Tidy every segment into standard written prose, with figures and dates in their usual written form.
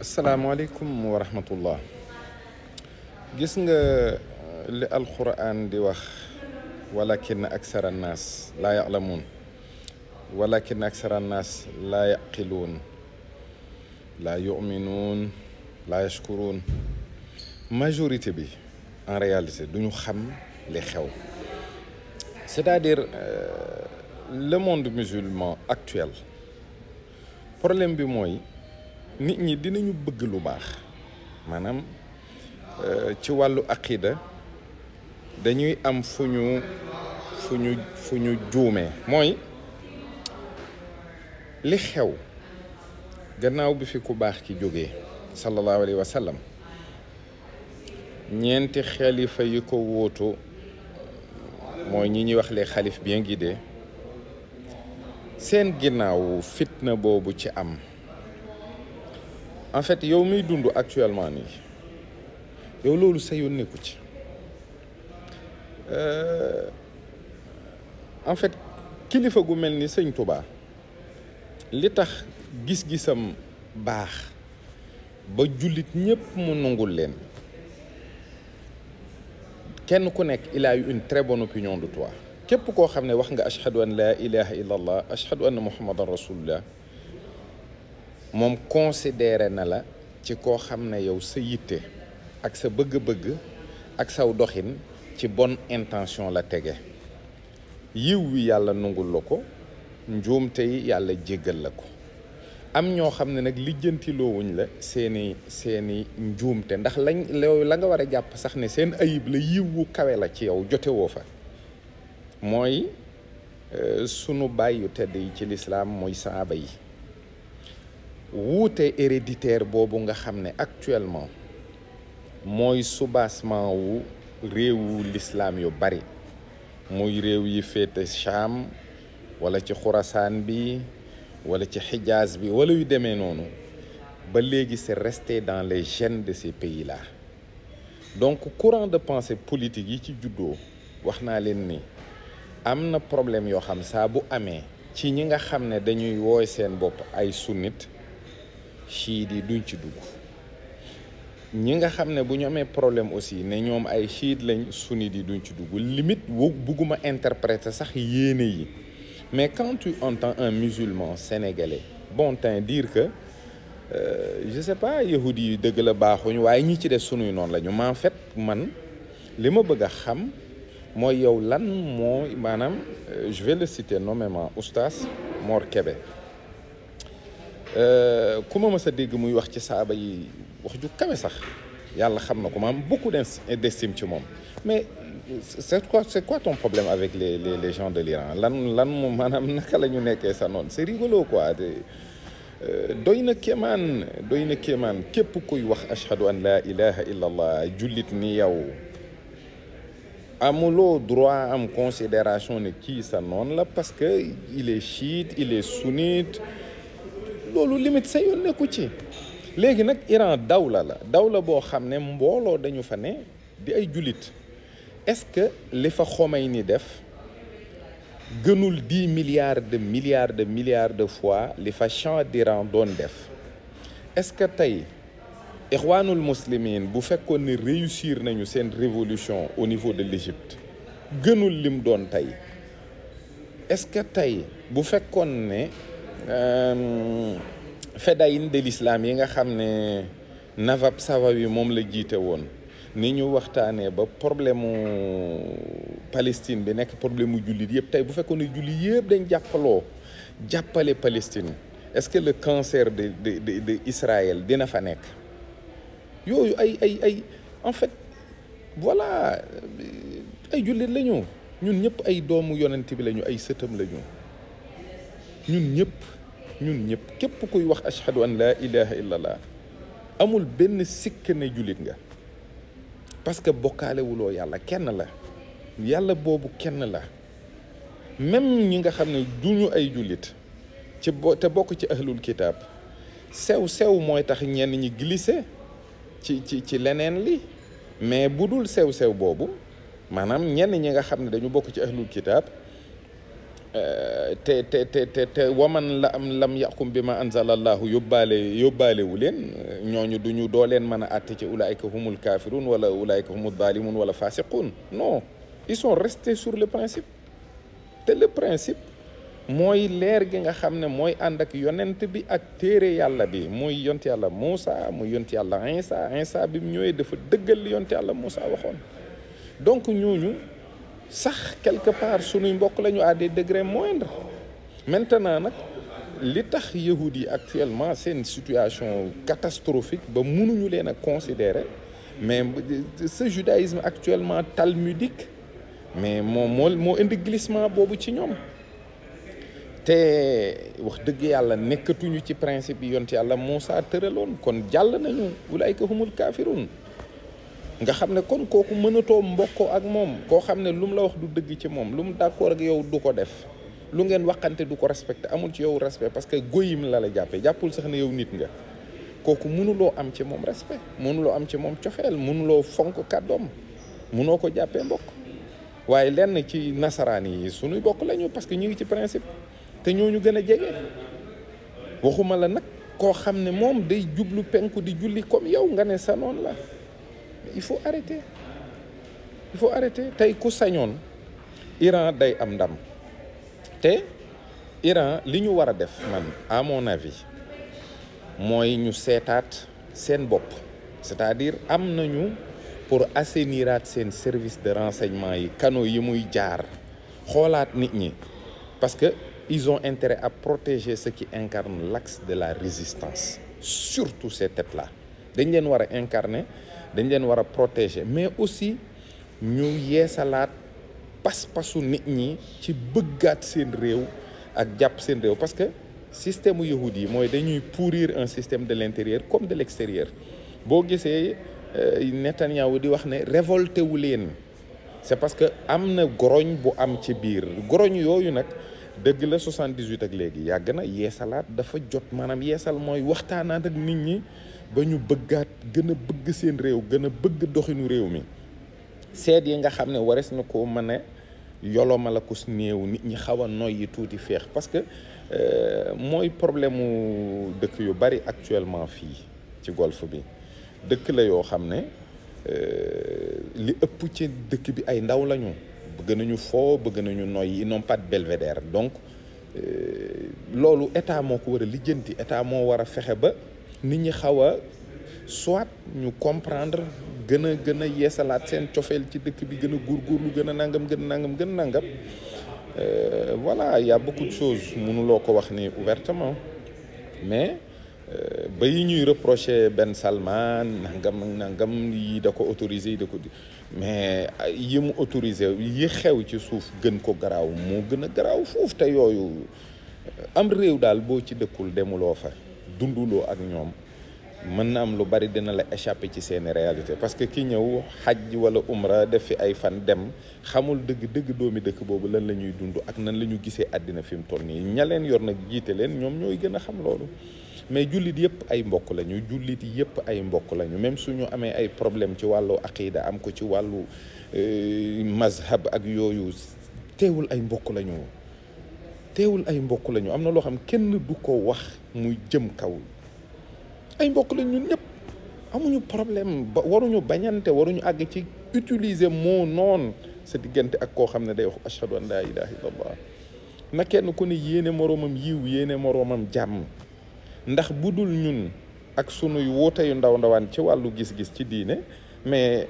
asalaamaaleykum wa rahmatullah. gis nga li alquran di wax walakin aksara annaas laa ya'lamuun walakin aksara annaas laa yaqiluun laa yuminuun laa yashkuruun. majorité bi en réalité duñu xam li xew. c'est-à-dire le monde musulman actuel problème bi mooy nit ñi dinañu bëgg lu baax maanaam ci wàllu aqida dañuy am fu ñu juumee mooy li xew gannaaw bi fi ku baax ki jógee sallallahu alayhi wa sallam ñeenti xalifa yi ko wóotu mooy ñi ñuy wax les xalif bien guidés seen ginnaaw fitna boobu ci am. en fait yow miy dund actuellement nii yow loolu sa yoon nekku ci en fait kilifa gu mel ni sëñ Touba li tax gis-gisam baax ba jullit ñëpp mu nangul leen kenn ku nekk il a eu une très bonne opinion de toi. képp koo xam ne wax nga ashhadu an la ilaha illa allah ashhadu anna muhammadan rasulullah moom considéré na la ci koo xam ne yow sa yitte ak sa bëgg-bëgg ak saw doxin ci bonne intention la tege. yiw wi yàlla nungul la ko, njuumte yi yàlla jéggal la ko. am ñoo xam ne nag lijjantiloowuñ la seeni njuumte ndax la nga war a jàpp sax ne seen ayib la yiw wu kawe la ci yow jotewoo fa. mooy sunu bàyyu tedd yi ci lislaam mooy saaba yi. wuute héréditaire boobu nga xam ne actuellement mooy soubassement wu réewu lislaam yu bari muy réew yi féete Cham wala ci Xurasaan bi wala ci Xijaaz bi wala yu demee noonu ba léegi c'est resté dans les gènes de ces pays-là. donc courant de pensée politique yi ci juddoo wax naa leen ni am na problème yoo xam saa bu amee ci ñi nga xam ne dañuy wooy seen bopp ay sunnit chiite yi duñ ci dugg. ñi nga xam ne bu ñu amee problème aussi ne ñoom ay chiite lañ sunnite yi duñ ci dugg. limite bugguma interpréter sax yéene yi mais quand tu entends un musulman sénégalais bon temps dire que je sais pas yahudi yi dëgg la baaxuñu waaye ñi ci def sunuy noonu la ñu en fait man li ma bëgg a xam mooy yow lan mooy maanaam je vais le citer nommément oustaz Mor Kébé. ku ma mës a dégg muy wax ci saaba yi wax ju kawe sax yàlla xam na ko ma am beaucoup d'estime ci moom mais c'est quoi ton problème avec les gens de l'Iran lan moom maanaam naka la ñu nekkee sa noonu c'est rigolo quoi. doy na kéemaan képp kuy wax ashhadu an la ilaha illa allah jullit ni yow amuloo droit am considération ne kii sa noonu la parce que il est chiite il est sunnite loolu limite sa yoon nekku ci. léegi nag Iran dawla boo xam ne mbooloo dañu fa ne di ay jullit est-ce que li fa Khomeini def gënul 10 milliards de fois li fa Shah d'Iran doon def. est-ce que tey Ikhwanul Muslimin bu fekkoon ne réussir nañu seen révolution au niveau de l'Égypte gënul lim doon tey. est-ce que tey bu fekkoon ne Fedayeen de l'islam yi nga xam ne Navab Safawi moom la jiite woon ni ñu waxtaanee ba problème mu Palestine bi nekk problème mu jullit yëpp tey bu fekkoon ne jullit yëpp dañ jàppale Palestine est-ce que le cancer de Israël dina fa nekk. yooyu ay en fait voilà ay jullit lañu ñun ñëpp ay doomu yonent bi lañu ay sëtam lañu ñun ñëpp képp kuy wax ashhadu an la ilaha illallah amul benn sikk ne jullit nga parce que bokkaalewuloo yàlla kenn la yàlla boobu kenn la. même ñi nga xam ne duñu ay jullit te bokk ci ahlul kitab sew mooy tax ñenn ñi glisser ci leneen li mais bu dul sew boobu maanaam ñenn ñi nga xam ne dañu bokk ci ahlul kitab te waman lam yaqum bi ma anzalallahu yóbbaale wu leen ñooñu duñu doo leen mën a àtte ci ulaayka humul kafirun wala ulaayka humul zalimun wala fasiqun. Non, ils sont restés sur le principe. te le principe mooy leer gi nga xam ne mooy ànd ak yonent bi ak téere yàlla bi, muy yont yàlla Moussa, muy yont yàlla Insa bi mu ñëwee dafa dëggal li yont yàlla Moussa waxoon. Donc ñooñu sax quelque part sunuy mbokk lañu à des degrés moindres. Maintenant nag li tax yahud yi actuellement seen situation catastrophique ba mënuñu leen a considérer, mais ce judaïsme actuellement talmudique, mais moo indi glissement boobu ci ñoom. te wax dëgg yàlla nekkatuñu ci principe yi yont yàlla Moussa tëraloon, kon jàll nañu ulaayka humul kafirun. nga xam ne kon kooku mënatoo mbokkoo ak moom, koo xam ne lu mu la wax du dëgg ci moom, lu mu d'accord ak yow du ko def, lu ngeen waxante du ko respecté, amul ci yow respect parce que goyim la jàppee, jàppul sax ne yow nit nga. kooku mënuloo am ci moom respect, mënuloo am ci moom cofeel, mënuloo fonk kàddoom, mënoo ko jàppee mbokk. waaye lenn ci nasaraan yi suñuy bokk lañu parce que ñu ngi ci principe, te ñooñu gën a jege. waxuma la nag koo xam ne moom day jublu penku di julli comme yow nga ne sa noonu la. il faut arrêter, il faut arrêter. tey ku sañoon Iran day am ndam, te Iran li ñu war a def man à mon avis mooy ñu seetaat seen bopp, c'est-à-dire am nañu pour assainiraat seen service de renseignement yi, canaux yi muy jaar, xoolaat nit ñi, parce que ils ont intérêt à protéger ce qui incarne l'axe de la résistance, surtout ces têtes-là. dañ leen war a incarner, dañ leen war a protéger, mais aussi ñu yeesalaat pas-pasu nit ñi ci bëggaat seen réew ak jàpp seen réew, parce que système yahud yi mooy dañuy pourrir un système de l'intérieur comme de l'extérieur. boo gisee Netanyahu di wax ne révolté wu leen, c'est parce que am na goroñ bu am ci biir. goroñ yooyu nag dëgg la 78 ak léegi yàgg na, yeesalaat dafa jot. maanaam yeesal mooy waxtaanaat ak nit ñi ba ñu bëggaat, gën a bëgg seen réew, gën a bëgg doxinu réew mi. seet yi nga xam ne wares na ko mën a yoloma la ko néew, nit ñi xaw a noyyi tuuti feex, parce que mooy problème mu dëkk yu bari actuellement fii ci golfe bi. dëkk la yoo xam ne li ëpp ci dëkk bi ay ndaw lañu, bëgg nañu foo, bëgg nañu noyyi, ils n'ont pas de belvédère. donc loolu état moo ko war a lijjanti, état moo war a fexe ba nit ñi xaw a soit ñu comprendre, gën a yeesalaat seen cofeel ci dëkk bi, gën a góorgóorlu, gën a nangam. Voilà, il y a beaucoup de choses mënuloo ko wax ni ouvertement, mais ba yi ñuy reprocher Ben Salman nangam yi da ko autorisé, yi da ko mais yi mu autorisé yi xew ci suuf gën ko garaaw, moo gën a garaaw foofu. te yooyu am réew daal boo ci dëkkul, demuloo fa, dunduloo ak ñoom, mën na am lu bari dina la échapper ci seeni réalité, parce que ki ñëw xaj wala umra def fi ay fan dem, xamul dëgg doomi dëkk boobu lan la ñuy dund ak nan la ñu gisee àddina fi mu toll nii. ña leen yor nag jiite leen, ñoom ñooy gën a xam loolu. mais jullit yëpp ay mbokk lañu, jullit yëpp ay mbokk lañu, même suñu amee ay problème ci wàllu aqida, am ko ci wàllu mazhab ak yooyu, teewul ay mbokk lañu. am na loo xam kenn du ko wax muy jëm kaw. ay mbokk lañ ñun ñëpp, amuñu problème, waruñu bañante, waruñu àgg ci utiliser moo noon sa diggante ak koo xam ne day wax ashhadu an laa ilaha illallah. na kenn ku ne yéene moroomam yiw, yéene moroomam jàmm. ndax bu dul ñun ak sunuy woote yu ndawaan ci wàllu gis-gis ci diine, mais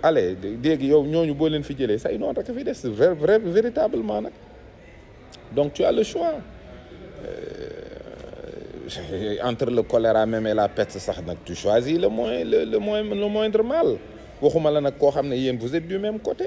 allez léegi yow ñooñu boo leen fi jëlee say noonu rek a fi des véritablement nag. donc tu as le choix entre le choléra même et la peste sax nag, tu choisis le moindre mal. waxuma la nag koo xam ne yéen vous êtes du même côté.